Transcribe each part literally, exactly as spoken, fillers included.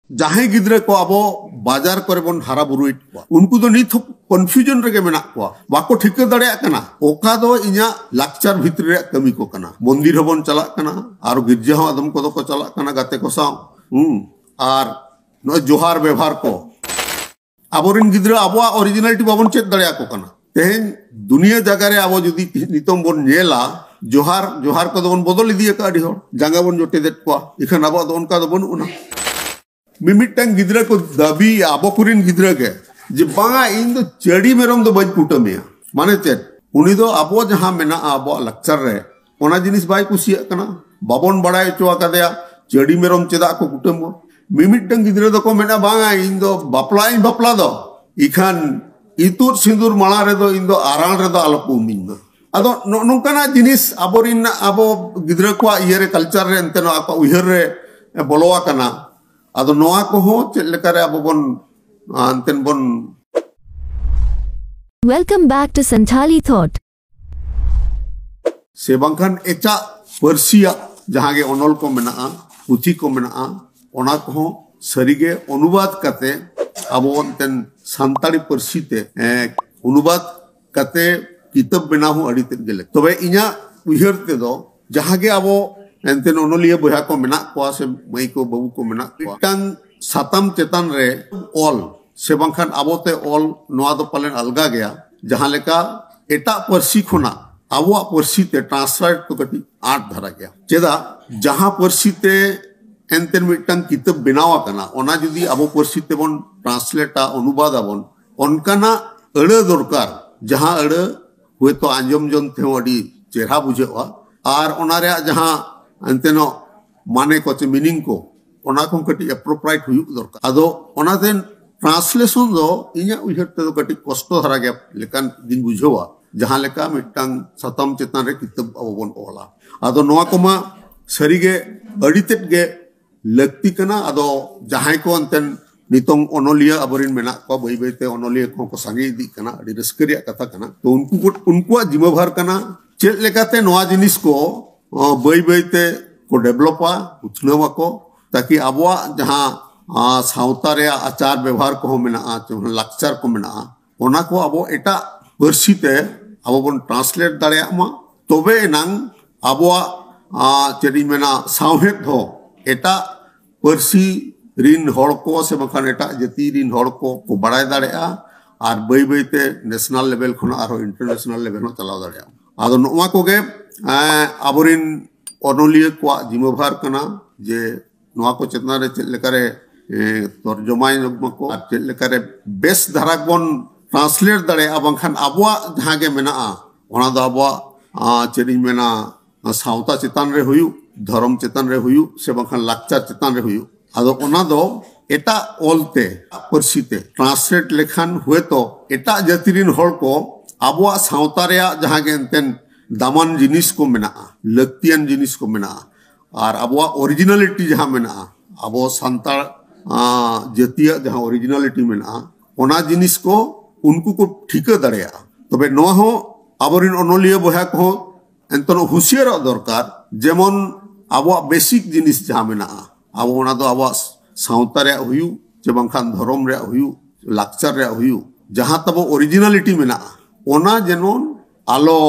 ᱡᱟᱦᱟᱸᱭ ᱜᱤᱫᱽᱨᱟᱹ ᱠᱚ ᱟᱵᱚ ᱵᱟᱡᱟᱨ ᱠᱚᱨᱮ ᱵᱚᱱ ᱦᱟᱨᱟ ᱵᱩᱨᱩᱭᱮᱫ ᱠᱚᱣᱟ, ᱩᱱᱠᱩ ᱫᱚ ᱱᱤᱛ ᱦᱚᱸ ᱠᱚᱱᱯᱷᱤᱭᱩᱡᱚᱱ ᱨᱮᱜᱮ ᱢᱮᱱᱟᱜ ᱠᱚᱣᱟ, ᱵᱟᱠᱚ ᱴᱷᱤᱠᱟᱹ ᱫᱟᱲᱮᱭᱟᱜ ᱠᱟᱱᱟ ᱚᱠᱟ ᱫᱚ ᱤᱧᱟᱹᱜ ᱞᱟᱠᱪᱟᱨ ᱵᱷᱤᱛᱨᱤ ᱨᱮᱭᱟᱜ ᱠᱟᱹᱢᱤ ᱠᱚ ᱠᱟᱱᱟ᱾ ᱢᱚᱱᱫᱤᱨ ᱦᱚᱸᱵᱚᱱ ᱪᱟᱞᱟᱜ ᱠᱟᱱᱟ, ᱟᱨ ᱜᱤᱨᱡᱟᱹ ᱦᱚᱸ ᱟᱫᱚᱢ ᱠᱚᱫᱚ ᱠᱚ ᱪᱟᱞᱟᱜ ᱠᱟᱱᱟ ᱜᱟᱛᱮ ᱠᱚ ᱥᱟᱶ᱾ ᱦᱩᱸ᱾ ᱟᱨ ᱱᱚᱜᱼᱚᱭ ᱡᱚᱦᱟᱨ ᱵᱮᱵᱷᱟᱨ ᱠᱚ, ᱟᱵᱚᱨᱮᱱ ᱜᱤᱫᱽᱨᱟᱹ ᱟᱵᱚᱣᱟᱜ ᱚᱨᱤᱡᱤᱱᱟᱞᱤᱴᱤ ᱵᱟᱵᱚᱱ ᱪᱮᱫ ᱫᱟᱲᱮᱭᱟᱠᱚ ᱠᱟᱱᱟ᱾ ᱛᱮᱦᱮᱧ ᱫᱩᱱᱤᱭᱟᱹ ᱡᱟᱭᱜᱟ ᱨᱮ ᱟᱵᱚ ᱡᱩᱫᱤ ᱱᱤᱛᱚᱝ ᱵᱚᱱ ᱧᱮᱞᱟ, ᱡᱚᱦᱟᱨ, ᱡᱚᱦᱟᱨ ᱠᱚᱫᱚ ᱵᱚᱱ ᱵᱚᱫᱚᱞ ᱤᱫᱤᱭᱟᱠᱟᱫᱼᱟ ᱟᱹᱰᱤ ᱦᱚᱲ, ᱡᱟᱸᱜᱟ ᱵᱚᱱ ᱡᱚᱴᱮᱫᱮᱫ ᱠᱚᱣᱟ, ᱤᱠᱷᱟᱹᱱ ᱟᱵᱚᱣᱟᱜ ᱫᱚ ᱚᱱᱠᱟ ᱫᱚ ᱵᱟᱹᱱᱩᱜ ᱟᱱᱟ᱾ ᱢᱤᱢᱤᱫᱴᱟᱝ ᱜᱤᱫᱽᱨᱟᱹ ᱠᱚ ᱫᱟᱹᱵᱤᱭᱮᱜᱼᱟ, ᱟᱵᱚ ᱠᱚᱨᱮᱱ ᱜᱤᱫᱽᱨᱟᱹ ᱜᱮ, ᱡᱮ ᱵᱟᱝᱟ, ᱤᱧ ᱫᱚ ᱪᱟᱹᱰᱤ ᱢᱮᱨᱚᱢ ᱫᱚ ᱵᱟᱹᱧ ᱠᱩᱴᱟᱹᱢᱮᱭᱟ᱾ ᱢᱟᱱᱮ ᱪᱮᱫ? ᱩᱱᱤ ᱫᱚ ᱟᱵᱚ ᱡᱟᱦᱟᱸ ᱢᱮᱱᱟᱜᱼᱟ ᱟᱵᱚᱣᱟᱜ ᱞᱟᱠᱪᱟᱨ ᱨᱮ, ᱚᱱᱟ ᱡᱤᱱᱤᱥ ᱵᱟᱭ ᱠᱩᱥᱤᱭᱟᱜ ᱠᱟᱱᱟ, ᱵᱟᱵᱚᱱ ᱵᱟᱲᱟᱭ ᱦᱚᱪᱚ ᱟᱠᱟᱫᱮᱭᱟ ᱪᱟᱹᱰᱤ ᱢᱮᱨᱚᱢ ᱪᱮᱫᱟᱜ ᱠᱚ ᱠᱩᱴᱟᱹᱢᱟ᱾ ᱢᱤᱢᱤᱫᱴᱟᱝ ᱜᱤᱫᱽᱨᱟᱹ ᱫᱚᱠᱚ ᱢᱮᱱᱟ, ᱵᱟᱝᱟ, ᱤᱧ ᱫᱚ ᱵᱟᱯᱞᱟᱜ ᱤᱧ ᱵᱟᱯᱞᱟ ᱫᱚ, ᱤᱠᱷᱟᱱ ᱤᱛᱩᱫ ᱥᱤᱸᱫᱩᱨ ᱢᱟᱲᱟᱝ ᱨᱮᱫᱚ ᱤᱧ ᱫᱚ ᱟᱨᱟᱲ ᱨᱮᱫᱚ ᱟᱞᱚ ᱠᱚ ᱩᱢᱤᱧ ᱢᱟ᱾ ᱟᱫᱚ ᱱᱚᱜᱼᱚ ᱱᱚᱝᱠᱟᱱᱟᱜ ᱡᱤᱱᱤᱥ ᱟᱵᱚᱨᱮᱱ, ᱟᱵᱚ ᱜᱤᱫᱽᱨᱟᱹ ᱠᱚᱣᱟᱜ ᱤᱭᱟᱹᱨᱮ, ᱠᱟᱞᱪᱟᱨ ᱨᱮ ᱮᱱᱛᱮ ᱱᱚᱣᱟ ᱟᱠᱚᱣᱟᱜ ᱩᱭᱦᱟᱹᱨ ᱨᱮ ᱵᱚᱞᱚ ᱟᱠᱟᱱᱟ᱾ ᱟᱫᱚ ᱱᱚᱣᱟ ᱠᱚᱦᱚᱸ ᱪᱮᱫ ᱞᱮᱠᱟᱨᱮ ᱟᱵᱚ ᱵᱚᱱ, ᱟᱱᱛᱮᱱ ᱵᱚᱱ Welcome back to Santhali Thought. ᱥᱮ ᱵᱟᱝᱠᱷᱟᱱ ᱮᱴᱟᱜ ᱯᱟᱹᱨᱥᱤᱭᱟᱜ ᱡᱟᱦᱟᱸ ᱜᱮ ᱚᱱᱚᱞ ᱠᱚ ᱢᱮᱱᱟᱜᱼᱟ, ᱯᱩᱛᱷᱤ ᱠᱚ ᱢᱮᱱᱟᱜᱼᱟ, ᱚᱱᱟ ᱠᱚᱦᱚᱸ ᱥᱟᱹᱨᱤᱜᱮ ᱚᱱᱩᱵᱟᱫ ᱠᱟᱛᱮ ᱟᱵᱚ ᱮᱱᱛᱮᱱ ᱥᱟᱱᱛᱟᱲᱤ ᱯᱟᱹᱨᱥᱤ ᱛᱮ, ᱮ, ᱚᱱᱩᱵᱟᱫ ᱠᱟᱛᱮ ᱠᱤᱛᱟᱹᱵ ᱵᱮᱱᱟᱣ ᱦᱚᱸ ᱟᱹᱰᱤ ᱛᱮᱫ ᱜᱮ ᱞᱟᱹᱠᱛᱤ᱾ ᱛᱚᱵᱮ ᱤᱧᱟᱹᱜ ᱩᱭᱦᱟᱹᱨ ᱛᱮᱫᱚ ᱡᱟᱦᱟᱸ ᱜᱮ ᱟᱵᱚ ᱮᱱᱛᱮᱱ ᱚᱱᱚᱞᱤᱭᱟᱹ ᱵᱚᱭᱦᱟ ᱠᱚ ᱢᱮᱱᱟᱜ ᱠᱚᱣᱟ ᱥᱮ ᱢᱟᱹᱭ ᱠᱚ ᱵᱟᱹᱵᱩ ᱠᱚ ᱢᱮᱱᱟᱜ ᱠᱚᱣᱟ, ᱢᱤᱫᱴᱟᱝ ᱥᱟᱛᱟᱢ ᱪᱮᱛᱟᱱ ᱨᱮ ᱚᱞ ᱥᱮ ᱵᱟᱝᱠᱷᱟᱱ ᱟᱵᱚᱛᱮ ᱚᱞ, ᱱᱚᱣᱟ ᱫᱚ ᱯᱟᱞᱮᱱ ᱟᱞᱜᱟ ᱜᱮᱭᱟ᱾ ᱡᱟᱦᱟᱸ ᱞᱮᱠᱟ ᱮᱴᱟᱜ ᱯᱟᱹᱨᱥᱤ ᱠᱷᱚᱱᱟᱜ ᱟᱵᱚᱣᱟᱜ ᱯᱟᱹᱨᱥᱤ ᱛᱮ ᱴᱨᱟᱱᱥᱞᱮᱴ ᱫᱚ ᱠᱟᱹᱴᱤᱡ ᱟᱸᱴ ᱫᱷᱟᱨᱟ ᱜᱮᱭᱟ᱾ ᱪᱮᱫᱟᱜ? ᱡᱟᱦᱟᱸ ᱯᱟᱹᱨᱥᱤ ᱛᱮ ᱮᱱᱛᱮᱱ ᱢᱤᱫᱴᱟᱝ ᱠᱤᱛᱟᱹᱵ ᱵᱮᱱᱟᱣ ᱟᱠᱟᱱᱟ, ᱚᱱᱟ ᱡᱩᱫᱤ ᱟᱵᱚ ᱯᱟᱹᱨᱥᱤ ᱛᱮᱵᱚᱱ ᱴᱨᱟᱱᱥᱞᱮᱴᱟ, ᱚᱱᱩᱵᱟᱫ ᱟᱵᱚᱱ, ᱚᱱᱠᱟᱱᱟᱜ ᱟᱹᱲᱟᱹ ᱫᱚᱨᱠᱟᱨ, ᱡᱟᱦᱟᱸ ᱟᱹᱲᱟᱹ ᱦᱚᱭᱛᱳ ᱟᱸᱡᱚᱢ ᱡᱚᱝ ᱛᱮᱦᱚᱸ ᱟᱹᱰᱤ ᱪᱮᱦᱨᱟ ᱵᱩᱡᱷᱟᱹᱜᱼᱟ, ᱟᱨ ᱚᱱᱟ ᱨᱮᱭᱟᱜ ᱡᱟᱦᱟᱸ ᱮᱱᱛᱮᱱᱚᱜ ᱢᱟᱱᱮ ᱠᱚ ᱪᱮ ᱢᱤᱱᱤᱝ ᱠᱚ, ᱚᱱᱟ ᱠᱚᱦᱚᱸ ᱠᱟᱹᱴᱤᱡ ᱮᱯᱨᱳᱯᱨᱟᱭᱮᱴ ᱦᱩᱭᱩᱜ ᱫᱚᱨᱠᱟᱨ᱾ ᱟᱫᱚ ᱚᱱᱟᱛᱮ ᱴᱨᱟᱱᱥᱞᱮᱥᱚᱱ ᱫᱚ ᱤᱧᱟᱹᱜ ᱩᱭᱦᱟᱹᱨ ᱛᱮᱫᱚ ᱠᱟᱹᱴᱤᱡ ᱠᱚᱥᱴᱚ ᱫᱷᱟᱨᱟ ᱜᱮ ᱞᱮᱠᱟᱱ ᱜᱤᱧ ᱵᱩᱡᱷᱟᱹᱣᱟ, ᱡᱟᱦᱟᱸ ᱞᱮᱠᱟ ᱢᱤᱫᱴᱟᱝ ᱥᱟᱛᱟᱢ ᱪᱮᱛᱟᱱ ᱨᱮ ᱠᱤᱛᱟᱹᱵ ᱟᱵᱚ ᱵᱚᱱ ᱚᱞᱟ᱾ ᱟᱫᱚ ᱱᱚᱣᱟ ᱠᱚᱢᱟ ᱥᱟᱹᱨᱤᱜᱮ ᱟᱹᱰᱤ ᱛᱮᱫ ᱜᱮ ᱞᱟᱹᱠᱛᱤ ᱠᱟᱱᱟ᱾ ᱟᱫᱚ ᱡᱟᱦᱟᱸᱭ ᱠᱚ ᱮᱱᱛᱮᱱ ᱱᱤᱛᱚᱝ ᱚᱱᱚᱞᱤᱭᱟᱹ ᱟᱵᱚᱨᱮᱱ ᱢᱮᱱᱟᱜ ᱠᱚᱣᱟ, ᱵᱟᱹᱭ ᱵᱟᱹᱭᱛᱮ ᱚᱱᱚᱞᱤᱭᱟᱹ ᱠᱚᱦᱚᱸ ᱠᱚ ᱥᱟᱸᱜᱮ ᱤᱫᱤᱜ ᱠᱟᱱᱟ, ᱟᱹᱰᱤ ᱨᱟᱹᱥᱠᱟᱹ ᱨᱮᱭᱟᱜ ᱠᱟᱛᱷᱟ ᱠᱟᱱᱟ᱾ ᱛᱚ ᱩᱱᱠᱩ ᱠᱚ, ᱩᱱᱠᱩᱣᱟᱜ ᱡᱤᱢᱟᱹᱵᱷᱟᱨ ᱠᱟᱱᱟ ᱪᱮᱫ ᱞᱮᱠᱟᱛᱮ ᱱᱚᱣᱟ ᱡᱤᱱᱤᱥ ᱠᱚ, ᱚ, ᱵᱟᱹᱭ ᱵᱟᱹᱭᱛᱮ ᱠᱚ ᱰᱮᱵᱷᱞᱚᱯᱟ, ᱩᱛᱱᱟᱹᱣ ᱟᱠᱚ, ᱛᱟᱠᱤ ᱟᱵᱚᱣᱟᱜ ᱡᱟᱦᱟᱸ ᱟᱨ ᱥᱟᱶᱛᱟ ᱨᱮᱭᱟᱜ ᱟᱪᱟᱨ ᱵᱮᱵᱚᱦᱟᱨ ᱠᱚᱦᱚᱸ ᱢᱮᱱᱟᱜᱼᱟ, ᱡᱮᱢᱚᱱ ᱞᱟᱠᱪᱟᱨ ᱠᱚ ᱢᱮᱱᱟᱜᱼᱟ, ᱚᱱᱟ ᱠᱚ ᱟᱵᱚ ᱮᱴᱟᱜ ᱯᱟᱹᱨᱥᱤ ᱛᱮ ᱟᱵᱚ ᱵᱚᱱ ᱴᱨᱟᱱᱥᱞᱮᱴ ᱫᱟᱲᱮᱭᱟᱜ ᱢᱟ, ᱛᱚᱵᱮ ᱮᱱᱟᱝ ᱟᱵᱚᱣᱟᱜ ᱟᱸ, ᱪᱮᱫ ᱤᱧ ᱢᱮᱱᱟ, ᱥᱟᱶᱦᱮᱫ ᱦᱚᱸ ᱮᱴᱟᱜ ᱯᱟᱹᱨᱥᱤ ᱨᱤᱱ ᱦᱚᱲ ᱠᱚ ᱥᱮ ᱵᱟᱝᱠᱷᱟᱱ ᱮᱴᱟᱜ ᱡᱟᱹᱛᱤ ᱨᱤᱱ ᱦᱚᱲ ᱠᱚ ᱠᱚ ᱵᱟᱲᱟᱭ ᱫᱟᱲᱮᱭᱟᱜᱼᱟ᱾ ᱟᱨ ᱵᱟᱹᱭ ᱵᱟᱹᱭᱛᱮ ᱱᱮᱥᱱᱟᱞ ᱞᱮᱵᱮᱞ ᱠᱷᱚᱱᱟᱜ ᱟᱨᱦᱚᱸ ᱤᱱᱴᱟᱨᱱᱮᱥᱱᱟᱞ ᱞᱮᱵᱮᱞ ᱦᱚᱸ ᱪᱟᱞᱟᱣ ᱫᱟᱲᱮᱭᱟᱜᱼᱟ᱾ ᱟᱫᱚ ᱱᱚᱜᱼᱟ ᱠᱚᱜᱮ ᱮᱸ, ᱟᱵᱚᱨᱤᱱ ᱚᱱᱚᱞᱤᱭᱟᱹ ᱠᱚᱣᱟᱜ ᱡᱤᱢᱟᱹᱵᱷᱟᱨ ᱠᱟᱱᱟ, ᱡᱮ ᱱᱚᱣᱟ ᱠᱚ ᱪᱮᱛᱟᱱ ᱨᱮ ᱪᱮᱫ ᱞᱮᱠᱟᱨᱮ ᱮᱸ, ᱛᱚᱨᱡᱚᱢᱟᱭ ᱢᱟᱠᱚ ᱟᱨ ᱪᱮᱫ ᱞᱮᱠᱟᱨᱮ ᱵᱮᱥ ᱫᱷᱟᱨᱟ ᱵᱚᱱ ᱴᱨᱟᱱᱥᱞᱮᱴ ᱫᱟᱲᱮᱭᱟᱜᱼᱟ, ᱵᱟᱝᱠᱷᱟᱱ ᱟᱵᱚᱣᱟᱜ ᱡᱟᱦᱟᱸ ᱜᱮ ᱢᱮᱱᱟᱜᱼᱟ, ᱚᱱᱟ ᱫᱚ ᱟᱵᱚᱣᱟᱜ ᱟᱸ, ᱪᱮᱫ ᱤᱧ ᱢᱮᱱᱟ, ᱥᱟᱶᱛᱟ ᱪᱮᱛᱟᱱ ᱨᱮ ᱦᱩᱭᱩᱜ, ᱫᱷᱚᱨᱚᱢ ᱪᱮᱛᱟᱱ ᱨᱮ ᱦᱩᱭᱩᱜ, ᱥᱮ ᱵᱟᱝᱠᱷᱟᱱ ᱞᱟᱠᱪᱟᱨ ᱪᱮᱛᱟᱱ ᱨᱮ ᱦᱩᱭᱩᱜ, ᱟᱫᱚ ᱚᱱᱟ ᱫᱚ ᱮᱴᱟᱜ ᱚᱞ ᱛᱮ, ᱮᱴᱟᱜ ᱯᱟᱹᱨᱥᱤ ᱛᱮ ᱴᱨᱟᱱᱥᱞᱮᱴ ᱞᱮᱠᱷᱟᱱ ᱦᱚᱭᱛᱚ ᱮᱴᱟᱜ ᱡᱟᱹᱛᱤ ᱨᱤᱱ ᱦᱚᱲ ᱠᱚ ᱟᱵᱚᱣᱟᱜ ᱥᱟᱶᱛᱟ ᱨᱮᱭᱟᱜ ᱡᱟᱦᱟᱸ ᱜᱮ ᱮᱱᱛᱮᱱ ᱫᱟᱢᱟᱱ ᱡᱤᱱᱤᱥ ᱠᱚ ᱢᱮᱱᱟᱜᱼᱟ, ᱞᱟᱹᱠᱛᱤᱭᱟᱱ ᱡᱤᱱᱤᱥ ᱠᱚ ᱢᱮᱱᱟᱜᱼᱟ, ᱟᱨ ᱟᱵᱚᱣᱟᱜ ᱚᱨᱤᱡᱤᱱᱟᱞᱤᱴᱤ ᱡᱟᱦᱟᱸ ᱢᱮᱱᱟᱜᱼᱟ, ᱟᱵᱚ ᱥᱟᱱᱛᱟᱲ ᱟᱸ, ᱡᱟᱹᱛᱤᱭᱟᱜ ᱡᱟᱦᱟᱸ ᱚᱨᱤᱡᱤᱱᱟᱞᱤᱴᱤ ᱢᱮᱱᱟᱜᱼᱟ, ᱚᱱᱟ ᱡᱤᱱᱤᱥ ᱠᱚ ᱩᱱᱠᱩ ᱠᱚ ᱴᱷᱤᱠᱟᱹ ᱫᱟᱲᱮᱭᱟᱜᱼᱟ᱾ ᱛᱚᱵᱮ ᱱᱚᱣᱟ ᱦᱚᱸ ᱟᱵᱚᱨᱮᱱ ᱚᱱᱚᱞᱤᱭᱟᱹ ᱵᱚᱭᱦᱟ ᱠᱚᱦᱚᱸ ᱮᱱᱛᱮ ᱦᱩᱸᱥᱤᱭᱟᱹᱨᱚᱜ ᱫᱚᱨᱠᱟᱨ, ᱡᱮᱢᱚᱱ ᱟᱵᱚᱣᱟᱜ ᱵᱮᱥᱤᱠ ᱡᱤᱱᱤᱥ ᱡᱟᱦᱟᱸ ᱢᱮᱱᱟᱜᱼᱟ, ᱟᱵᱚ ᱚᱱᱟ ᱫᱚ ᱟᱵᱚᱣᱟᱜ ᱥᱟᱶᱛᱟ ᱨᱮᱭᱟᱜ ᱦᱩᱭᱩᱜ, ᱪᱮ ᱵᱟᱝᱠᱷᱟᱱ ᱫᱷᱚᱨᱚᱢ ᱨᱮᱭᱟᱜ ᱦᱩᱭᱩᱜ, ᱞᱟᱠᱪᱟᱨ ᱨᱮᱭᱟᱜ ᱦᱩᱭᱩᱜ, ᱡᱟᱦᱟᱸ ᱛᱟᱵᱚ ᱚᱨᱤᱡᱤᱱᱟᱞᱤᱴᱤ ᱢᱮᱱᱟᱜᱼᱟ, ᱚᱱᱟ ᱡᱮᱢᱚᱱ ᱟᱞᱚ,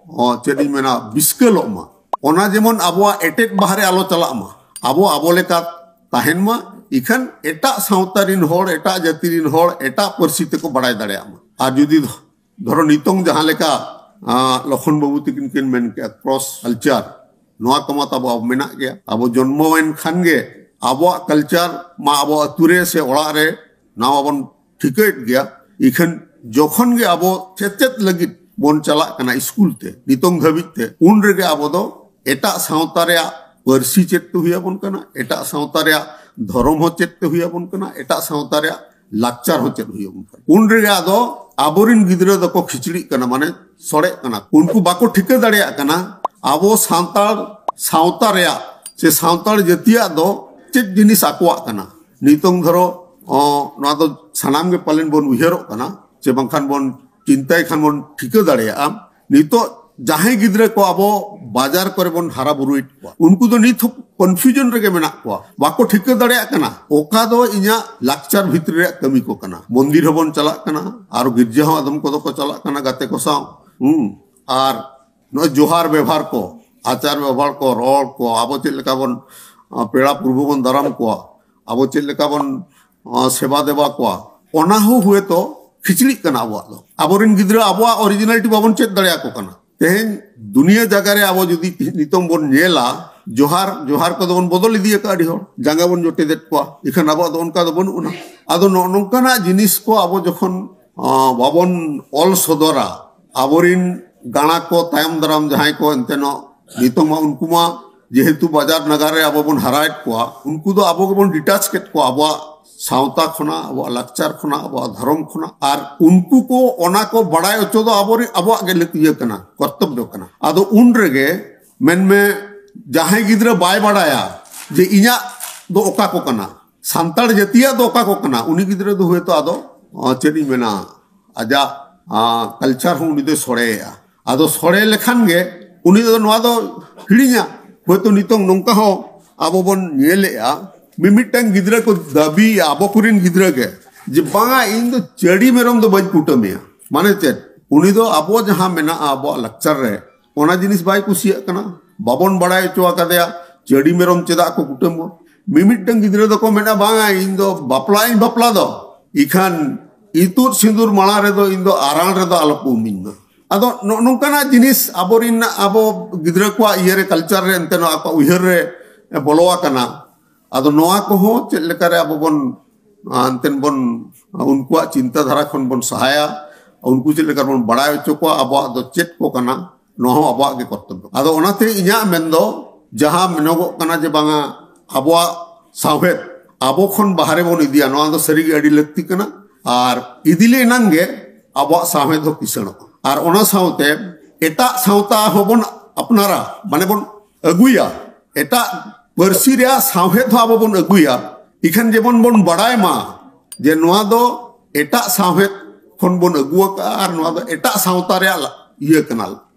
ᱚ, ᱪᱮᱫ ᱤᱧ ᱢᱮᱱᱟ, ᱵᱤᱥᱠᱟᱹᱞᱚᱜ ᱢᱟ, ᱚᱱᱟ ᱡᱮᱢᱚᱱ ᱟᱵᱚᱣᱟᱜ ᱮᱴᱮᱫ ᱵᱟᱦᱟ ᱨᱮ ᱟᱞᱚ ᱪᱟᱞᱟᱜ ᱢᱟ, ᱟᱵᱚ ᱟᱵᱚ ᱞᱮᱠᱟ ᱛᱟᱦᱮᱱ ᱢᱟ᱾ ᱤᱠᱷᱟᱹᱱ ᱮᱴᱟᱜ ᱥᱟᱶᱛᱟ ᱨᱤᱱ ᱦᱚᱲ, ᱮᱴᱟᱜ ᱡᱟᱹᱛᱤ ᱨᱤᱱ ᱦᱚᱲ ᱮᱴᱟᱜ ᱯᱟᱹᱨᱥᱤ ᱛᱮᱠᱚ ᱵᱟᱲᱟᱭ ᱫᱟᱲᱮᱭᱟᱜ ᱢᱟ᱾ ᱟᱨ ᱡᱩᱫᱤ ᱫᱷᱚᱨᱚ ᱱᱤᱛᱚᱝ ᱡᱟᱦᱟᱸ ᱞᱮᱠᱟ ᱟᱸ, ᱞᱚᱠᱷᱚᱱ ᱵᱟᱹᱵᱩ ᱛᱤᱠᱤᱱ ᱠᱤᱱ ᱢᱮᱱ ᱠᱮᱜᱼᱟ, ᱠᱨᱚᱥ ᱠᱟᱞᱪᱟᱨ, ᱱᱚᱣᱟ ᱠᱚᱢᱟ ᱛᱟᱵᱚ ᱟᱵᱚ ᱢᱮᱱᱟᱜ ᱜᱮᱭᱟ᱾ ᱟᱵᱚ ᱡᱚᱱᱢᱚᱭᱮᱱ ᱠᱷᱟᱱ ᱜᱮ ᱟᱵᱚᱣᱟᱜ ᱠᱟᱞᱪᱟᱨ ᱢᱟ ᱟᱵᱚ ᱟᱹᱛᱩ ᱨᱮ ᱥᱮ ᱚᱲᱟᱜ ᱨᱮ ᱱᱟᱣᱟ ᱵᱚᱱ ᱴᱷᱤᱠᱟᱹᱭᱮᱫ ᱜᱮᱭᱟ᱾ ᱤᱠᱷᱟᱹᱱ ᱡᱚᱠᱷᱚᱱ ᱜᱮ ᱟᱵᱚ ᱪᱮᱪᱮᱫ ᱞᱟᱹᱜᱤᱫ ᱵᱚᱱ ᱪᱟᱞᱟᱜ ᱠᱟᱱᱟ ᱥᱠᱩᱞ ᱛᱮ, ᱱᱤᱛᱚᱝ ᱫᱷᱟᱹᱵᱤᱡ ᱛᱮ, ᱩᱱ ᱨᱮᱜᱮ ᱟᱵᱚ ᱫᱚ ᱮᱴᱟᱜ ᱥᱟᱶᱛᱟ ᱨᱮᱭᱟᱜ ᱯᱟᱹᱨᱥᱤ ᱪᱮᱫ ᱛᱮ ᱦᱩᱭ ᱟᱵᱚᱱ ᱠᱟᱱᱟ, ᱮᱴᱟᱜ ᱥᱟᱶᱛᱟ ᱨᱮᱭᱟᱜ ᱫᱷᱚᱨᱚᱢ ᱦᱚᱸ ᱪᱮᱫ ᱛᱮ ᱦᱩᱭ ᱟᱵᱚᱱ ᱠᱟᱱᱟ, ᱮᱴᱟᱜ ᱥᱟᱶᱛᱟ ᱨᱮᱭᱟᱜ ᱞᱟᱠᱪᱟᱨ ᱦᱚᱸ ᱪᱮᱫ ᱦᱩᱭ ᱟᱵᱚᱱ ᱠᱟᱱᱟ᱾ ᱩᱱ ᱨᱮᱜᱮ ᱟᱫᱚ ᱟᱵᱚᱨᱤᱱ ᱜᱤᱫᱽᱨᱟᱹ ᱫᱚᱠᱚ ᱠᱷᱤᱪᱲᱤᱜ ᱠᱟᱱᱟ, ᱢᱟᱱᱮ ᱥᱚᱲᱮᱜ ᱠᱟᱱᱟ᱾ ᱩᱱᱠᱩ ᱵᱟᱠᱚ ᱴᱷᱤᱠᱟᱹ ᱫᱟᱲᱮᱭᱟᱜ ᱠᱟᱱᱟ ᱟᱵᱚ ᱥᱟᱱᱛᱟᱲ ᱥᱟᱶᱛᱟ ᱨᱮᱭᱟᱜ ᱥᱮ ᱥᱟᱱᱛᱟᱲ ᱡᱟᱹᱛᱤᱭᱟᱜ ᱫᱚ ᱪᱮᱫ ᱡᱤᱱᱤᱥ ᱟᱠᱚᱣᱟᱜ ᱠᱟᱱᱟ᱾ ᱱᱤᱛᱚᱝ ᱫᱷᱚᱨᱚ, ᱚ, ᱱᱚᱣᱟ ᱫᱚ ᱥᱟᱱᱟᱢ ᱜᱮ ᱯᱟᱞᱮᱱ ᱵᱚᱱ ᱩᱭᱦᱟᱹᱨᱚᱜ ᱠᱟᱱᱟ ᱥᱮ ᱵᱟᱝᱠᱷᱟᱱ ᱵᱚᱱ ᱪᱤᱱᱛᱟᱹᱭ ᱠᱷᱟᱱ ᱵᱚᱱ ᱴᱷᱤᱠᱟᱹ ᱫᱟᱲᱮᱭᱟᱜᱼᱟ᱾ ᱱᱤᱛᱚᱜ ᱡᱟᱦᱟᱸᱭ ᱜᱤᱫᱽᱨᱟᱹ ᱠᱚ ᱟᱵᱚ ᱵᱟᱡᱟᱨ ᱠᱚᱨᱮ ᱵᱚᱱ ᱦᱟᱨᱟ ᱵᱩᱨᱩᱭᱮᱫ ᱠᱚᱣᱟ, ᱩᱱᱠᱩ ᱫᱚ ᱱᱤᱛ ᱦᱚᱸ ᱠᱚᱱᱯᱷᱤᱭᱩᱡᱚᱱ ᱨᱮᱜᱮ ᱢᱮᱱᱟᱜ ᱠᱚᱣᱟ, ᱵᱟᱠᱚ ᱴᱷᱤᱠᱟᱹ ᱫᱟᱲᱮᱭᱟᱜ ᱠᱟᱱᱟ ᱚᱠᱟ ᱫᱚ ᱤᱧᱟᱹᱜ ᱞᱟᱠᱪᱟᱨ ᱵᱷᱤᱛᱨᱤ ᱨᱮᱭᱟᱜ ᱠᱟᱹᱢᱤ ᱠᱚ ᱠᱟᱱᱟ᱾ ᱢᱚᱱᱫᱤᱨ ᱦᱚᱸᱵᱚᱱ ᱪᱟᱞᱟᱜ ᱠᱟᱱᱟ, ᱟᱨ ᱜᱤᱨᱡᱟᱹ ᱦᱚᱸ ᱟᱫᱚᱢ ᱠᱚᱫᱚ ᱠᱚ ᱪᱟᱞᱟᱜ ᱠᱟᱱᱟ ᱜᱟᱛᱮ ᱠᱚ ᱥᱟᱶ᱾ ᱦᱩᱸ᱾ ᱟᱨ ᱱᱚᱜᱼᱚᱭ ᱡᱚᱦᱟᱨ ᱵᱮᱵᱚᱦᱟᱨ ᱠᱚ, ᱟᱪᱟᱨ ᱵᱮᱵᱚᱦᱟᱨ ᱠᱚ, ᱨᱚᱲ ᱠᱚ, ᱟᱵᱚ ᱪᱮᱫ ᱞᱮᱠᱟ ᱵᱚᱱ, ᱟ, ᱯᱮᱲᱟ ᱯᱩᱨᱵᱷᱩ ᱵᱚᱱ ᱫᱟᱨᱟᱢ ᱠᱚᱣᱟ, ᱟᱵᱚ ᱪᱮᱫ ᱞᱮᱠᱟ ᱵᱚᱱ, ᱟ, ᱥᱮᱵᱟ ᱫᱮᱵᱟ ᱠᱚᱣᱟ, ᱚᱱᱟ ᱦᱚᱸ ᱦᱩᱭᱛᱚ ᱠᱷᱤᱪᱲᱤᱜ ᱠᱟᱱᱟ ᱟᱵᱚᱣᱟᱜ ᱫᱚ᱾ ᱟᱵᱚᱨᱮᱱ ᱜᱤᱫᱽᱨᱟᱹ ᱟᱵᱚᱣᱟᱜ ᱚᱨᱤᱡᱤᱱᱟᱞᱤᱴᱤ ᱵᱟᱵᱚᱱ ᱪᱮᱫ ᱫᱟᱲᱮᱭᱟᱠᱚ ᱠᱟᱱᱟ᱾ ᱛᱮᱦᱮᱧ ᱫᱩᱱᱤᱭᱟᱹ ᱡᱟᱭᱜᱟ ᱨᱮ ᱟᱵᱚ ᱡᱩᱫᱤ ᱱᱤᱛᱚᱝ ᱵᱚᱱ ᱧᱮᱞᱟ, ᱡᱚᱦᱟᱨ, ᱡᱚᱦᱟᱨ ᱠᱚᱫᱚ ᱵᱚᱱ ᱵᱚᱫᱚᱞ ᱤᱫᱤ ᱟᱠᱟᱫᱼᱟ ᱟᱹᱰᱤ ᱦᱚᱲ, ᱡᱟᱸᱜᱟ ᱵᱚᱱ ᱡᱚᱴᱮᱫᱮᱫ ᱠᱚᱣᱟ, ᱤᱠᱷᱟᱹᱱ ᱟᱵᱚᱣᱟᱜ ᱫᱚ ᱚᱱᱠᱟ ᱫᱚ ᱵᱟᱹᱱᱩᱜ ᱟᱱᱟ᱾ ᱟᱫᱚ ᱱᱚᱜᱼᱚ ᱱᱚᱝᱠᱟᱱᱟᱜ ᱡᱤᱱᱤᱥ ᱠᱚ ᱟᱵᱚ ᱡᱚᱠᱷᱚᱱ, ᱟ, ᱵᱟᱵᱚᱱ ᱚᱞ ᱥᱚᱫᱚᱨᱟ, ᱟᱵᱚᱨᱤᱱ ᱜᱟᱬᱟ ᱠᱚ ᱛᱟᱭᱚᱢ ᱫᱟᱨᱟᱢ ᱡᱟᱦᱟᱸᱭ ᱠᱚ ᱮᱱᱛᱮᱱᱚᱜ ᱱᱤᱛᱚᱝ ᱢᱟ ᱩᱱᱠᱩ ᱢᱟ ᱡᱮᱦᱮᱛᱩ ᱵᱟᱡᱟᱨ ᱱᱟᱜᱟᱨ ᱨᱮ ᱟᱵᱚ ᱵᱚᱱ ᱦᱟᱨᱟᱭᱮᱫ ᱠᱚᱣᱟ, ᱩᱱᱠᱩ ᱫᱚ ᱟᱵᱚ ᱜᱮᱵᱚᱱ ᱰᱤᱴᱟᱪ ᱠᱮᱫ ᱠᱚᱣᱟ ᱟᱵᱚᱣᱟᱜ ᱥᱟᱶᱛᱟ ᱠᱷᱚᱱᱟᱜ, ᱟᱵᱚᱣᱟᱜ ᱞᱟᱠᱪᱟᱨ ᱠᱷᱚᱱᱟᱜ, ᱟᱵᱚᱣᱟᱜ ᱫᱷᱚᱨᱚᱢ ᱠᱷᱚᱱᱟᱜ᱾ ᱟᱨ ᱩᱱᱠᱩ ᱠᱚ ᱚᱱᱟ ᱠᱚ ᱵᱟᱲᱟᱭ ᱦᱚᱪᱚ ᱫᱚ ᱟᱵᱚᱨᱮ-, ᱟᱵᱚᱣᱟᱜ ᱜᱮ ᱞᱟᱹᱠ-, ᱤᱭᱟᱹ ᱠᱟᱱᱟ, ᱠᱚᱨᱛᱚᱵᱵᱚ ᱠᱟᱱᱟ᱾ ᱟᱫᱚ ᱩᱱ ᱨᱮᱜᱮ ᱢᱮᱱᱢᱮ ᱡᱟᱦᱟᱸᱭ ᱜᱤᱫᱽᱨᱟᱹ ᱵᱟᱭ ᱵᱟᱲᱟᱭᱟ ᱡᱮ ᱤᱧᱟᱹᱜ ᱫᱚ ᱚᱠᱟ ᱠᱚ ᱠᱟᱱᱟ, ᱥᱟᱱᱛᱟᱲ ᱡᱟᱹᱛᱤᱭᱟᱜ ᱫᱚ ᱚᱠᱟ ᱠᱚ ᱠᱟᱱᱟ, ᱩᱱᱤ ᱜᱤᱫᱽᱨᱟᱹ ᱫᱚ ᱦᱳᱭᱛᱳ ᱟᱫᱚ, ᱟ, ᱪᱮᱫ ᱤᱧ ᱢᱮᱱᱟ, ᱟᱡᱟᱜ, ᱟ, ᱠᱟᱞᱪᱟᱨ ᱦᱚᱸ ᱩᱱᱤ ᱫᱚᱭ ᱥᱚᱲᱮᱭᱟ᱾ ᱟᱫᱚ ᱥᱚᱲᱮ ᱞᱮᱠᱷᱟᱱ ᱜᱮ ᱩᱱᱤ ᱫᱚ ᱱᱚᱣᱟ ᱫᱚ ᱦᱤᱲᱤᱧᱟ᱾ ᱦᱳᱭᱛᱳ ᱱᱤᱛᱚᱝ ᱱᱚᱝᱠᱟ ᱦᱚᱸ ᱟᱵᱚ ᱵᱚᱱ ᱧᱮᱞᱮᱜᱼᱟ, ᱢᱤᱢᱤᱫᱴᱟᱝ ᱜᱤᱫᱽᱨᱟᱹ ᱠᱚ ᱫᱟᱹᱵᱤᱭᱮᱜᱼᱟ, ᱟᱵᱚ ᱠᱚᱨᱮᱱ ᱜᱤᱫᱽᱨᱟᱹ ᱜᱮ, ᱡᱮ ᱵᱟᱝᱟ, ᱤᱧ ᱫᱚ ᱪᱟᱹᱰᱤ ᱢᱮᱨᱚᱢ ᱫᱚ ᱵᱟᱹᱧ ᱠᱩᱴᱟᱹᱢᱮᱭᱟ᱾ ᱢᱟᱱᱮ ᱪᱮᱫ? ᱩᱱᱤ ᱫᱚ ᱟᱵᱚ ᱡᱟᱦᱟᱸ ᱢᱮᱱᱟᱜᱼᱟ ᱟᱵᱚᱣᱟᱜ ᱞᱟᱠᱪᱟᱨ ᱨᱮ, ᱚᱱᱟ ᱡᱤᱱᱤᱥ ᱵᱟᱭ ᱠᱩᱥᱤᱭᱟᱜ ᱠᱟᱱᱟ, ᱵᱟᱵᱚᱱ ᱵᱟᱲᱟᱭ ᱦᱚᱪᱚ ᱟᱠᱟᱫᱮᱭᱟ ᱪᱟᱹᱰᱤ ᱢᱮᱨᱚᱢ ᱪᱮᱫᱟᱜ ᱠᱚ ᱠᱩᱴᱟᱹᱢᱟ᱾ ᱢᱤᱢᱤᱫᱴᱟᱝ ᱜᱤᱫᱽᱨᱟᱹ ᱫᱚᱠᱚ ᱢᱮᱱᱟ, ᱵᱟᱝᱟ, ᱤᱧ ᱫᱚ ᱵᱟᱯᱞᱟᱜ ᱤᱧ ᱵᱟᱯᱞᱟ ᱫᱚ, ᱤᱠᱷᱟᱱ ᱤᱛᱩᱫ ᱥᱤᱸᱫᱩᱨ ᱢᱟᱲᱟᱝ ᱨᱮᱫᱚ ᱤᱧ ᱫᱚ ᱟᱨᱟᱲ ᱨᱮᱫᱚ ᱟᱞᱚ ᱠᱚ ᱩᱢᱤᱧ ᱢᱟ᱾ ᱟᱫᱚ ᱱᱚᱜᱼᱚ ᱱᱚᱝᱠᱟᱱᱟᱜ ᱡᱤᱱᱤᱥ ᱟᱵᱚᱨᱮᱱ, ᱟᱵᱚ ᱜᱤᱫᱽᱨᱟᱹ ᱠᱚᱣᱟᱜ ᱤᱭᱟᱹᱨᱮ, ᱠᱟᱞᱪᱟᱨ ᱨᱮ ᱮᱱᱛᱮ ᱱᱚᱣᱟ ᱠᱚ ᱩᱭᱦᱟᱹᱨ ᱨᱮ ᱵᱚᱞᱚ ᱟᱠᱟᱱᱟ᱾ ᱟᱫᱚ ᱱᱚᱣᱟ ᱠᱚᱦᱚᱸ ᱪᱮᱫ ᱞᱮᱠᱟᱨᱮ ᱟᱵᱚ ᱵᱚᱱ, ᱟ, ᱮᱱᱛᱮᱱ ᱵᱚᱱ, ᱟ, ᱩᱱᱠᱩᱣᱟᱜ ᱪᱤᱱᱛᱟᱹ ᱫᱷᱟᱨᱟ ᱠᱷᱚᱱ ᱵᱚᱱ ᱥᱟᱦᱟᱭᱟ, ᱩᱱᱠᱩ ᱪᱮᱫ ᱞᱮᱠᱟ ᱵᱚᱱ ᱵᱟᱲᱟᱭ ᱦᱚᱪᱚ ᱠᱚᱣᱟ ᱟᱵᱚᱣᱟᱜ ᱫᱚ ᱪᱮᱫ ᱠᱚ ᱠᱟᱱᱟ, ᱱᱚᱣᱟ ᱦᱚᱸ ᱟᱵᱚᱣᱟᱜ ᱜᱮ ᱠᱚᱨᱛᱚᱵᱵᱚ᱾ ᱟᱫᱚ ᱚᱱᱟᱛᱮ ᱤᱧᱟᱹᱜ ᱢᱮᱱ ᱫᱚ ᱡᱟᱦᱟᱸ ᱢᱮᱱᱚᱜᱚᱜ ᱠᱟᱱᱟ ᱡᱮ ᱵᱟᱝᱟ ᱟᱵᱚᱣᱟᱜ ᱥᱟᱶᱦᱮᱫ ᱟᱵᱚ ᱠᱷᱚᱱ ᱵᱟᱦᱨᱮ ᱵᱚᱱ ᱤᱫᱤᱭᱟ, ᱱᱚᱣᱟ ᱫᱚ ᱥᱟᱹᱨᱤᱜᱮ ᱟᱹᱰᱤ ᱞᱟᱹᱠᱛᱤ ᱠᱟᱱᱟ᱾ ᱟᱨ ᱤᱫᱤ ᱞᱮᱱᱟᱝ ᱜᱮ ᱟᱵᱚᱣᱟᱜ ᱥᱟᱶᱦᱮᱫ ᱦᱚᱸ ᱠᱤᱥᱟᱹᱬᱚᱜᱼᱟ᱾ ᱟᱨ ᱚᱱᱟ ᱥᱟᱶᱛᱮ ᱮᱴᱟᱜ ᱥᱟᱶᱛᱟ ᱦᱚᱸᱵᱚᱱ ᱟᱯᱱᱟᱨᱟ, ᱢᱟᱱᱮ ᱵᱚᱱ ᱟᱹᱜᱩᱭᱟ, ᱮᱴᱟᱜ ᱯᱟᱹᱨᱥᱤ ᱨᱮᱭᱟᱜ ᱥᱟᱶᱦᱮᱫ ᱦᱚᱸ ᱟᱵᱚ ᱵᱚᱱ ᱟᱹᱜᱩᱭᱟ᱾ ᱤᱠᱷᱟᱹᱱ ᱡᱮᱢᱚᱱ ᱵᱚᱱ ᱵᱟᱲᱟᱭ ᱢᱟ ᱡᱮ ᱱᱚᱣᱟ ᱫᱚ ᱮᱴᱟᱜ ᱥᱟᱶᱦᱮᱫ ᱠᱷᱚᱱ ᱵᱚᱱ ᱟᱹᱜᱩ ᱟᱠᱟᱫᱼᱟ ᱟᱨ ᱱᱚᱣᱟ ᱫᱚ ᱮᱴᱟᱜ ᱥᱟᱶᱛᱟ ᱨᱮᱭᱟᱜ ᱞᱟ-, ᱤᱭᱟᱹ ᱠᱟᱱᱟ,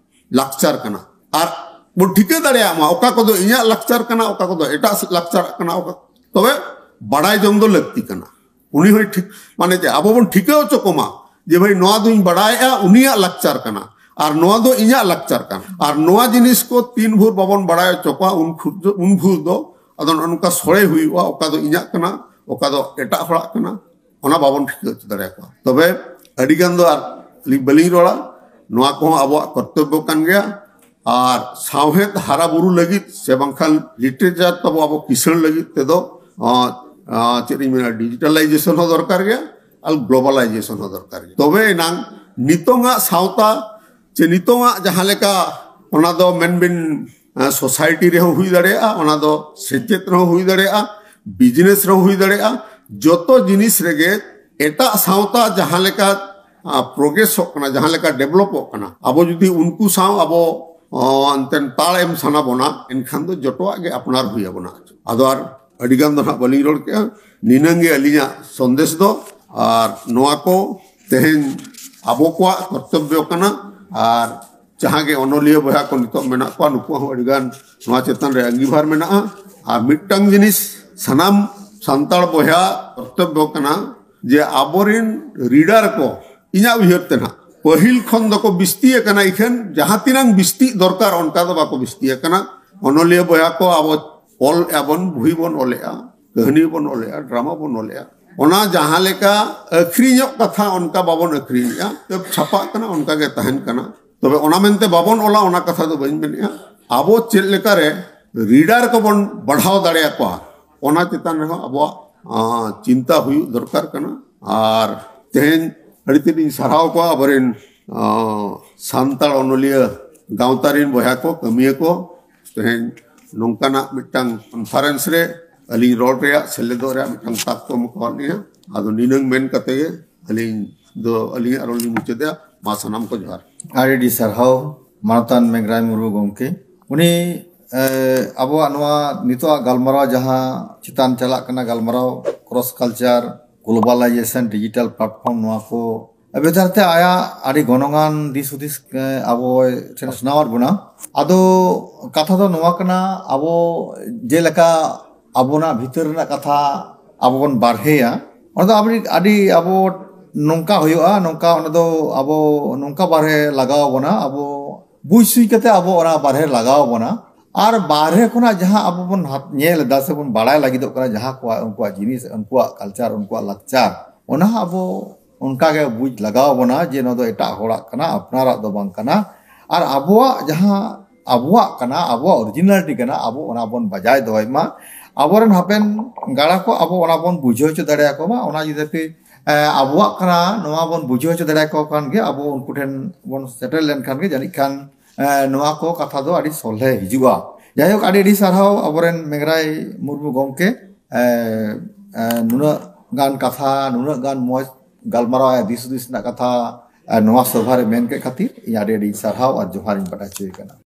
ᱞᱟᱠᱪᱟᱨ ᱠᱟᱱᱟ᱾ ᱟᱨ ᱵᱚᱱ ᱴᱷᱤᱠᱟᱹ ᱫᱟᱲᱮᱭᱟᱜ ᱢᱟ ᱚᱠᱟ ᱠᱚᱫᱚ ᱤᱧᱟᱹᱜ ᱞᱟᱠᱪᱟᱨ ᱠᱟᱱᱟ, ᱚᱠᱟ ᱠᱚᱫᱚ ᱮᱴᱟᱜ ᱞᱟᱠᱪᱟᱨ ᱠᱟᱱᱟ, ᱚᱠᱟ, ᱛᱚᱵᱮ ᱵᱟᱲᱟᱭ ᱡᱚᱝ ᱫᱚ ᱞᱟᱹᱠᱛᱤ ᱠᱟᱱᱟ᱾ ᱩᱱᱤ ᱦᱚᱸᱭ ᱴᱷᱤᱠ, ᱢᱟᱱᱮ ᱪᱮᱫ, ᱟᱵᱚ ᱵᱚᱱ ᱴᱷᱤᱠᱟᱹ ᱦᱚᱪᱚ ᱠᱚᱢᱟ ᱡᱮ ᱵᱷᱟᱹᱭ, ᱱᱚᱣᱟ ᱫᱚᱧ ᱵᱟᱲᱟᱭᱮᱜᱼᱟ, ᱩᱱᱤᱭᱟᱜ ᱞᱟᱠᱪᱟᱨ ᱠᱟᱱᱟ, ᱟᱨ ᱱᱚᱣᱟ ᱫᱚ ᱤᱧᱟᱹᱜ ᱞᱟᱠᱪᱟᱨ ᱠᱟᱱᱟ᱾ ᱟᱨ ᱱᱚᱣᱟ ᱡᱤᱱᱤᱥ ᱠᱚ ᱛᱤᱱ ᱵᱷᱳᱨ ᱵᱟᱵᱚᱱ ᱵᱟᱲᱟᱭ ᱦᱚᱪᱚ ᱠᱚᱣᱟ, ᱩᱱ ᱠᱷᱩᱨ-, ᱩᱱ ᱵᱷᱳᱨ ᱫᱚ ᱟᱫᱚ ᱱᱚᱜᱼᱚ ᱱᱚᱝᱠᱟ ᱥᱚᱲᱮ ᱦᱩᱭᱩᱜᱼᱟ, ᱚᱠᱟ ᱫᱚ ᱤᱧᱟᱹᱜ ᱠᱟᱱᱟ, ᱚᱠᱟ ᱫᱚ ᱮᱴᱟᱜ ᱦᱚᱲᱟᱜ ᱠᱟᱱᱟ, ᱚᱱᱟ ᱵᱟᱵᱚᱱ ᱴᱷᱤᱠᱟᱹ ᱦᱚᱪᱚ ᱫᱟᱲᱮᱭᱟᱠᱚᱣᱟ᱾ ᱛᱚᱵᱮ ᱟᱹᱰᱤ ᱜᱟᱱ ᱫᱚ ᱟᱨ ᱟᱹᱞᱤᱧ ᱵᱟᱹᱞᱤᱧ ᱨᱚᱲᱟ, ᱱᱚᱣᱟ ᱠᱚᱦᱚᱸ ᱟᱵᱚᱣᱟᱜ ᱠᱚᱨᱛᱚᱵᱵᱚ ᱠᱟᱱ ᱜᱮᱭᱟ᱾ ᱟᱨ ᱥᱟᱶᱦᱮᱫ ᱦᱟᱨᱟ ᱵᱩᱨᱩ ᱞᱟᱹᱜᱤᱫ ᱥᱮ ᱵᱟᱝᱠᱷᱟᱱ ᱞᱤᱴᱟᱨᱮᱪᱟᱨ ᱛᱟᱵᱚ ᱟᱵᱚ ᱠᱤᱥᱟᱹᱬ ᱞᱟᱹᱜᱤᱫ ᱛᱮᱫᱚ, ᱟᱸ, ᱟᱸ, ᱪᱮᱫ ᱤᱧ ᱢᱮᱱᱟ, ᱰᱤᱡᱤᱴᱟᱞᱟᱭᱡᱮᱥᱚᱱ ᱦᱚᱸ ᱫᱚᱨᱠᱟᱨ ᱜᱮᱭᱟ ᱟᱨ ᱜᱞᱳᱵᱟᱞᱟᱭᱡᱮᱥᱚᱱ ᱦᱚᱸ ᱫᱚᱨᱠᱟᱨ ᱜᱮᱭᱟ᱾ ᱛᱚᱵᱮ ᱮᱱᱟᱝ ᱱᱤᱛᱚᱝᱟᱜ ᱥᱟᱶᱛᱟ ᱪᱮ ᱱᱤᱛᱚᱝᱟᱜ ᱡᱟᱦᱟᱸ ᱞᱮᱠᱟ, ᱚᱱᱟ ᱫᱚ ᱢᱮᱱᱵᱤᱱ, ᱟᱸ, ᱥᱳᱥᱟᱭᱴᱤ ᱨᱮᱦᱚᱸ ᱦᱩᱭ ᱫᱟᱲᱮᱭᱟᱜᱼᱟ, ᱚᱱᱟ ᱫᱚ ᱥᱮᱪᱮᱫ ᱨᱮᱦᱚᱸ ᱦᱩᱭ ᱫᱟᱲᱮᱭᱟᱜᱼᱟ, ᱵᱤᱡᱽᱱᱮᱥ ᱨᱮᱦᱚᱸ ᱦᱩᱭ ᱫᱟᱲᱮᱭᱟᱜᱼᱟ᱾ ᱡᱚᱛᱚ ᱡᱤᱱᱤᱥ ᱨᱮᱜᱮ ᱮᱴᱟᱜ ᱥᱟᱶᱛᱟ ᱡᱟᱦᱟᱸ ᱞᱮᱠᱟ, ᱟᱸ, ᱯᱨᱳᱜᱨᱮᱥᱚᱜ ᱠᱟᱱᱟ, ᱡᱟᱦᱟᱸ ᱞᱮᱠᱟ ᱰᱮᱵᱷᱞᱚᱯᱚᱜ ᱠᱟᱱᱟ, ᱟᱵᱚ ᱡᱩᱫᱤ ᱩᱱᱠᱩ ᱥᱟᱶ ᱟᱵᱚ, ᱟᱸ, ᱮᱱᱛᱮᱱ ᱛᱟᱲ ᱮᱢ ᱥᱟᱱᱟ ᱵᱚᱱᱟ, ᱮᱱᱠᱷᱟᱱ ᱫᱚ ᱡᱚᱛᱚᱣᱟᱜ ᱜᱮ ᱟᱯᱱᱟᱨ ᱦᱩᱭ ᱟᱵᱚᱱᱟ᱾ ᱟᱫᱚ ᱟᱨ ᱟᱹᱰᱤ ᱜᱟᱱ ᱫᱚ ᱱᱟᱦᱟᱜ ᱵᱟᱹᱞᱤᱧ ᱨᱚᱲ ᱠᱮᱜᱼᱟ᱾ ᱱᱤᱱᱟᱹᱝ ᱜᱮ ᱟᱹᱞᱤᱧᱟᱜ ᱥᱚᱱᱫᱮᱥ ᱫᱚ᱾ ᱟᱨ ᱱᱚᱣᱟ ᱠᱚ ᱛᱮᱦᱮᱧ ᱟᱵᱚ ᱠᱚᱣᱟᱜ ᱠᱚᱨᱛᱚᱵᱵᱚ ᱠᱟᱱᱟ᱾ ᱟᱨ ᱡᱟᱦᱟᱸ ᱜᱮ ᱚᱱᱚᱞᱤᱭᱟᱹ ᱵᱚᱭᱦᱟ ᱠᱚ ᱱᱤᱛᱚᱜ ᱢᱮᱱᱟᱜ ᱠᱚᱣᱟ, ᱱᱩᱠᱩᱣᱟᱜ ᱦᱚᱸ ᱟᱹᱰᱤ ᱜᱟᱱ ᱱᱚᱣᱟ ᱪᱮᱛᱟᱱ ᱨᱮ ᱟᱸᱜᱤᱵᱷᱟᱨ ᱢᱮᱱᱟᱜᱼᱟ᱾ ᱟᱨ ᱢᱤᱫᱴᱟᱝ ᱡᱤᱱᱤᱥ ᱥᱟᱱᱟᱢ ᱥᱟᱱᱛᱟᱲ ᱵᱚᱭᱦᱟ ᱠᱚᱨᱛᱚᱵᱵᱚ ᱠᱟᱱᱟ ᱡᱮ ᱟᱵᱚᱨᱮᱱ ᱨᱤᱰᱟᱨ ᱠᱚ, ᱤᱧᱟᱹᱜ ᱩᱭᱦᱟᱹᱨ ᱛᱮ ᱱᱟᱦᱟᱜ, ᱯᱟᱹᱦᱤᱞ ᱠᱷᱚᱱ ᱫᱚᱠᱚ ᱵᱤᱥᱛᱤ ᱟᱠᱟᱱᱟ᱾ ᱤᱠᱷᱟᱹᱱ ᱡᱟᱦᱟᱸ ᱛᱤᱱᱟᱹᱝ ᱵᱤᱥᱛᱤᱜ ᱫᱚᱨᱠᱟᱨ, ᱚᱱᱠᱟ ᱫᱚ ᱵᱟᱠᱚ ᱵᱤᱥᱛᱤ ᱟᱠᱟᱱᱟ᱾ ᱚᱱᱚᱞᱤᱭᱟᱹ ᱵᱚᱭᱦᱟ ᱠᱚ, ᱟᱵᱚ ᱚᱞ ᱟᱵᱚᱱ, ᱵᱚᱦᱤ ᱵᱚᱱ ᱚᱞᱮᱜᱼᱟ, ᱠᱟᱹᱦᱱᱤ ᱵᱚᱱ ᱚᱞᱮᱜᱼᱟ, ᱰᱨᱟᱢᱟ ᱵᱚᱱ ᱚᱞᱮᱜᱼᱟ, ᱚᱱᱟ ᱡᱟᱦᱟᱸ ᱞᱮᱠᱟ ᱟᱹᱠᱷᱨᱤᱧᱚᱜ ᱠᱟᱛᱷᱟ, ᱚᱱᱠᱟ ᱵᱟᱵᱚᱱ ᱟᱹᱠᱷᱨᱤᱧᱮᱜᱼᱟ᱾ ᱛᱟᱵ ᱪᱷᱟᱯᱟᱜ ᱠᱟᱱᱟ, ᱚᱱᱠᱟ ᱜᱮ ᱛᱟᱦᱮᱱ ᱠᱟᱱᱟ᱾ ᱛᱚᱵᱮ ᱚᱱᱟ ᱢᱮᱱᱛᱮ ᱵᱟᱵᱚᱱ ᱚᱞᱟ, ᱚᱱᱟ ᱠᱟᱛᱷᱟ ᱫᱚ ᱵᱟᱹᱧ ᱢᱮᱱᱮᱜᱼᱟ᱾ ᱟᱵᱚ ᱪᱮᱫ ᱞᱮᱠᱟᱨᱮ ᱨᱤᱰᱟᱨ ᱠᱚᱵᱚᱱ ᱵᱟᱲᱦᱟᱣ ᱫᱟᱲᱮᱭᱟᱠᱚᱣᱟ, ᱚᱱᱟ ᱪᱮᱛᱟᱱ ᱨᱮᱦᱚᱸ ᱟᱵᱚᱣᱟᱜ, ᱟᱸ, ᱪᱤᱱᱛᱟ ᱦᱩᱭᱩᱜ ᱫᱚᱨᱠᱟᱨ ᱠᱟᱱᱟ᱾ ᱟᱨ ᱛᱮᱦᱮᱧ ᱟᱹᱰᱤ ᱛᱮᱫ ᱤᱧ ᱥᱟᱨᱦᱟᱣ ᱠᱚᱣᱟ ᱟᱵᱚᱨᱮᱱ, ᱟᱸ, ᱥᱟᱱᱛᱟᱲ ᱚᱱᱚᱞᱤᱭᱟᱹ ᱜᱟᱶᱛᱟ ᱨᱮᱱ ᱵᱚᱭᱦᱟ ᱠᱚ, ᱠᱟᱹᱢᱤᱭᱟᱹ ᱠᱚ, ᱛᱮᱦᱮᱧ ᱱᱚᱝᱠᱟᱱᱟᱜ ᱢᱤᱫᱴᱟᱝ ᱠᱚᱱᱯᱷᱟᱨᱮᱱᱥ ᱨᱮ ᱟᱹᱞᱤᱧ ᱨᱚᱲ ᱨᱮᱭᱟᱜ, ᱥᱮᱞᱮᱫᱚᱜ ᱨᱮᱭᱟᱜ ᱢᱤᱫᱴᱟᱝ ᱛᱟᱠ ᱠᱚ ᱮᱢ ᱟᱠᱟᱣᱟᱫ ᱞᱤᱧᱟ᱾ ᱟᱫᱚ ᱱᱤᱱᱟᱹᱝ ᱢᱮᱱ ᱠᱟᱛᱮ ᱜᱮ ᱟᱹᱞᱤᱧ ᱫᱚ ᱟᱹᱞᱤᱧᱟᱜ ᱨᱚᱲ ᱞᱤᱧ ᱢᱩᱪᱟᱹᱫᱮᱜᱼᱟ᱾ ᱢᱟ ᱥᱟᱱᱟᱢ ᱠᱚ ᱡᱚᱦᱟᱨ᱾ ᱟᱹᱰᱤ ᱟᱹᱰᱤ ᱥᱟᱨᱦᱟᱣ ᱢᱟᱱᱚᱛᱟᱱ ᱢᱮᱜᱽᱨᱟᱭ ᱢᱩᱨᱢᱩ ᱜᱚᱢᱠᱮ᱾ ᱩᱱᱤ, ᱮ, ᱟᱵᱚᱣᱟᱜ ᱱᱚᱣᱟ ᱱᱤᱛᱚᱜᱟᱜ ᱜᱟᱞᱢᱟᱨᱟᱣ ᱡᱟᱦᱟᱸ ᱪᱮᱛᱟᱱ ᱪᱟᱞᱟᱜ ᱠᱟᱱᱟ, ᱜᱟᱞᱢᱟᱨᱟᱣ cross culture, globalization, digital platform, ᱱᱚᱣᱟ ᱠᱚ ᱵᱮᱡᱟᱨ ᱛᱮ ᱟᱭᱟᱜ ᱟᱹᱰᱤ ᱜᱚᱱᱚᱝᱟᱱ ᱫᱤᱥ ᱦᱩᱫᱤᱥ ᱮ, ᱟᱵᱚᱭ ᱯᱟᱥᱱᱟᱣᱟᱫ ᱵᱚᱱᱟ᱾ ᱟᱫᱚ ᱠᱟᱛᱷᱟ ᱫᱚ ᱱᱚᱣᱟ ᱠᱟᱱᱟ, ᱟᱵᱚ ᱡᱮᱞᱮᱠᱟ ᱟᱵᱚᱱᱟᱜ ᱵᱷᱤᱛᱟᱹᱨ ᱨᱮᱱᱟᱜ ᱠᱟᱛᱷᱟ ᱟᱵᱚ ᱵᱚᱱ ᱵᱟᱨᱦᱮᱭᱟ, ᱚᱱᱟ ᱫᱚ ᱟᱹᱰᱤ ᱟᱹᱰᱤ ᱟᱵᱚ ᱱᱚᱝᱠᱟ ᱦᱩᱭᱩᱜᱼᱟ, ᱱᱚᱝᱠᱟ ᱚᱱᱟ ᱫᱚ ᱟᱵᱚ ᱱᱚᱝᱠᱟ ᱵᱟᱨᱦᱮ ᱞᱟᱜᱟᱣ ᱵᱚᱱᱟ, ᱟᱵᱚ ᱵᱩᱡᱽ ᱥᱩᱭ ᱠᱟᱛᱮ ᱟᱵᱚ ᱚᱱᱟ ᱵᱟᱨᱦᱮ ᱞᱟᱜᱟᱣ ᱵᱚᱱᱟ᱾ ᱟᱨ ᱵᱟᱨᱦᱮ ᱠᱷᱚᱱᱟᱜ ᱡᱟᱦᱟᱸ ᱟᱵᱚ ᱵᱚᱱ ᱦᱟᱛ-, ᱧᱮᱞ ᱮᱫᱟ ᱥᱮ ᱵᱚᱱ ᱵᱟᱲᱟᱭ ᱞᱟᱹᱜᱤᱫᱚᱜ ᱠᱟᱱᱟ, ᱡᱟᱦᱟᱸ ᱠᱚᱣᱟᱜ ᱩᱱᱠᱩᱣᱟᱜ ᱡᱤᱱᱤᱥ, ᱩᱱᱠᱩᱣᱟᱜ ᱠᱟᱞᱪᱟᱨ, ᱩᱱᱠᱩᱣᱟᱜ ᱞᱟᱠᱪᱟᱨ, ᱚᱱᱟ ᱦᱚᱸ ᱟᱵᱚ ᱚᱱᱠᱟ ᱜᱮ ᱵᱩᱡᱽ ᱞᱟᱜᱟᱣ ᱵᱚᱱᱟ ᱡᱮ ᱱᱚᱣᱟ ᱫᱚ ᱮᱴᱟᱜ ᱦᱚᱲᱟᱜ ᱠᱟᱱᱟ, ᱟᱯᱱᱟᱨᱟᱜ ᱫᱚ ᱵᱟᱝ ᱠᱟᱱᱟ᱾ ᱟᱨ ᱟᱵᱚᱣᱟᱜ ᱡᱟᱦᱟᱸ ᱟᱵᱚᱣᱟᱜ ᱠᱟᱱᱟ, ᱟᱵᱚᱣᱟᱜ ᱚᱨᱤᱡᱤᱱᱟᱞᱤᱴᱤ ᱠᱟᱱᱟ, ᱟᱵᱚ ᱚᱱᱟ ᱵᱚᱱ ᱵᱟᱡᱟᱭ ᱫᱚᱦᱚᱭ ᱢᱟ᱾ ᱟᱵᱚᱨᱮᱱ ᱦᱟᱯᱮᱱ ᱜᱟᱲᱟ ᱠᱚ ᱟᱵᱚ ᱚᱱᱟ ᱵᱚᱱ ᱵᱩᱡᱷᱟᱹᱣ ᱦᱚᱪᱚ ᱫᱟᱲᱮᱭᱟᱠᱚ ᱢᱟ᱾ ᱚᱱᱟ ᱡᱩᱫᱤ ᱯᱮ, ᱮ, ᱟᱵᱚᱣᱟᱜ ᱠᱟᱱᱟ, ᱱᱚᱣᱟ ᱵᱚᱱ ᱵᱩᱡᱷᱟᱹᱣ ᱦᱚᱪᱚ ᱫᱟᱲᱮᱭᱟᱠᱚ ᱠᱷᱟᱱ ᱜᱮ, ᱟᱵᱚ ᱩᱱᱠᱩ ᱴᱷᱮᱱ ᱵᱚᱱ ᱥᱮᱴᱮᱨ ᱞᱮᱱᱠᱷᱟᱱ ᱜᱮ ᱡᱟᱹᱱᱤᱡ ᱠᱷᱟᱱ ᱮ, ᱱᱚᱣᱟ ᱠᱚ ᱠᱟᱛᱷᱟ ᱫᱚ ᱟᱹᱰᱤ ᱥᱚᱞᱦᱮ ᱦᱤᱡᱩᱜᱼᱟ᱾ ᱡᱟᱭᱦᱳᱠ, ᱟᱹᱰᱤ ᱟᱹᱰᱤ ᱥᱟᱨᱦᱟᱣ ᱟᱵᱚᱨᱮᱱ ᱢᱮᱜᱷᱨᱟᱭ ᱢᱩᱨᱢᱩ ᱜᱚᱢᱠᱮ, ᱮ, ᱮ, ᱱᱩᱱᱟᱹᱜ ᱜᱟᱱ ᱠᱟᱛᱷᱟ, ᱱᱩᱱᱟᱹᱜ ᱜᱟᱱ ᱢᱚᱡᱽ ᱜᱟᱞᱢᱟᱨᱟᱣ, ᱫᱤᱥ ᱦᱩᱫᱤᱥ ᱨᱮᱱᱟᱜ ᱠᱟᱛᱷᱟ, ᱮ, ᱱᱚᱣᱟ ᱥᱚᱵᱷᱟ ᱨᱮ ᱢᱮᱱ ᱠᱮᱫ ᱠᱷᱟᱹᱛᱤᱨ ᱤᱧ ᱟᱹᱰᱤ ᱟᱹᱰᱤ ᱥᱟᱨᱦᱟᱣ ᱟᱨ ᱡᱚᱦᱟᱨ ᱤᱧ ᱵᱟᱰᱟᱭ ᱦᱚᱪᱚᱭᱮ ᱠᱟᱱᱟ᱾